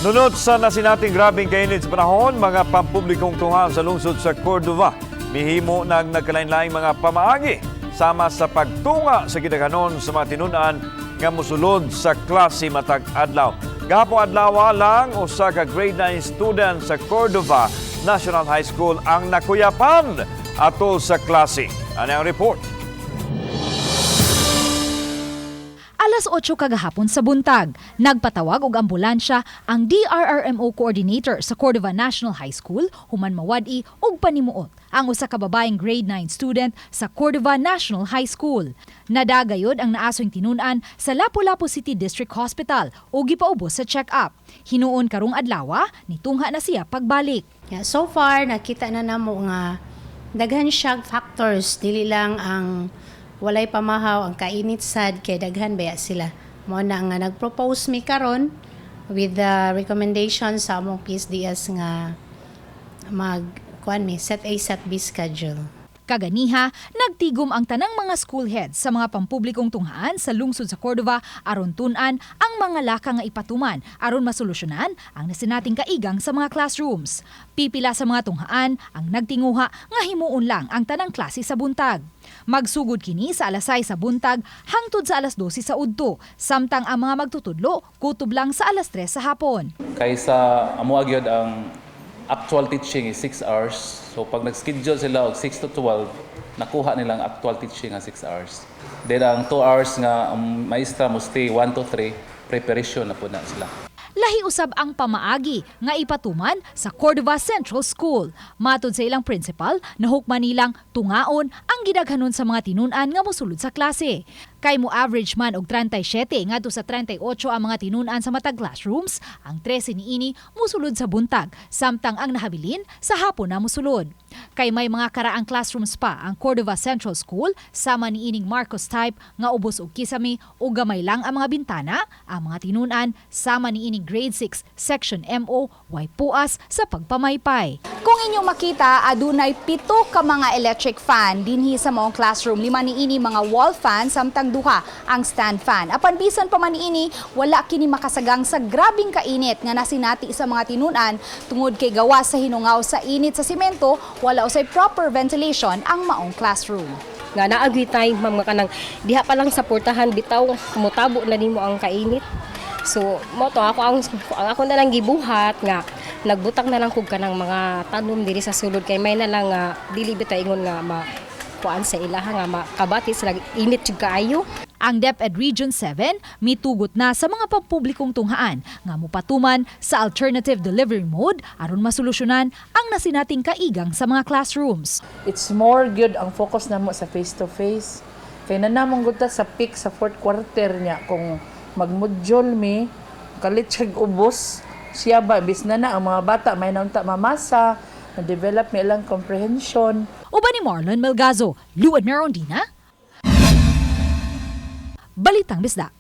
Nunot sa nasinating grabeng kainit sa panahon, mga pampublikong tunghaan sa lungsod sa Cordova mihimo ng nagkalain-laing mga pamaagi sama sa pagtunga sa gidaghanon sa mga tinunan nga mosulod sa klase matag adlaw. Gahapong adlaw lang, usa ka grade 9 student sa Cordova National High School ang nakuyapan atol sa klase. Ano ang report? Alas 8 kagahapon sa buntag, nagpatawag og ambulansya ang DRRMO coordinator sa Cordova National High School human mawad-i og panimuot ang usa ka babaeng grade 9 student sa Cordova National High School. Nadagayod ang naasoy tinun-an sa Lapu-Lapu City District Hospital ug gipaubos sa check-up. Hinuon karong adlaw, nitungha na siya pagbalik. Yeah, so far nakita na namo nga daghan siyang factors, dili lang ang walay pamahaw, ang kainit sad, kay daghan baya sila. Mo na nga nag-propose mi karon with the recommendation sa among PSDS nga mag kuan mi, set A, set B schedule. Kaganiha, nagtigom ang tanang mga school heads sa mga pampublikong tunghaan sa lungsod sa Cordova aron tun-an ang mga laka nga ipatuman aron masolusyonan ang nasinating kaigang sa mga classrooms. Pipila sa mga tunghaan ang nagtinguha nga himuon lang ang tanang klase sa buntag. Magsugod kini sa alas 6 sa buntag hangtod sa alas 12 sa udto, samtang ang mga magtutudlo kutob lang sa alas 3 sa hapon. Kaysa amo gyud ang actual teaching is 6 hours. So pag nag-schedule sila og 6 to 12, nakuha nilang actual teaching nga 6 hours. Then ang 2 hours nga ang maestra mo stay 1 to 3, preparation na po na sila. Lahi usab ang pamaagi nga ipatuman sa Cordova Central School. Matod sa ilang principal, nahukman nilang tungaon ang gidaghanon sa mga tinun-an nga mosulod sa klase. Kay mo average man og 37 ngadto sa 38 ang mga tinun-an sa matag classrooms, ang 13 niini mosulod sa buntag, samtang ang nahabilin sa hapon na mosulod. Kay may mga karaang classrooms pa ang Cordova Central School sama niining Marcos type nga ubos og kisame o gamay lang ang mga bintana, ang mga tinun-an sama niining grade 6 section MO way puas sa pagpamaypay. Kung inyong makita, adunay 7 ka mga electric fan dinhi sa maong classroom. 5 niini mga wall fan samtang 2 ang stand fan. Apan bisan pa man niini, wala kini makasagang sa grabing kainit nga nasinati sa mga tinun-an tungod kay gawas sa hinungaw sa init sa simento, wala usay proper ventilation ang maong classroom. Nga naa gyud time, ma'am, nga kanang diha pa lang sa portahan bitaw mutabo na nimo ang kainit. So mo to ako ang ako na lang gibuhat nga nagbutang na lang kog kanang mga tanom diri sa sulod kay may na lang nga dili bitaw ingon nga ma kuan sa ilaha nga makabati sila init jud kaayo. Ang DepEd Region 7 mitugot na sa mga pampublikong tunghaan nga mupatuman sa alternative delivery mode aron masolusyonan ang nasinating kaigang sa mga classrooms. It's more good ang focus namo sa face to face. Kay na namong gud ta sa peak sa fourth quarter niya kung magmodule mi kalit siya ubos siya ba bis na na ang mga bata may naunta mamasa na develop mi ilang comprehension. Uban ni Marlon Melgazo, Luan Merondina, Balitang Bisdak.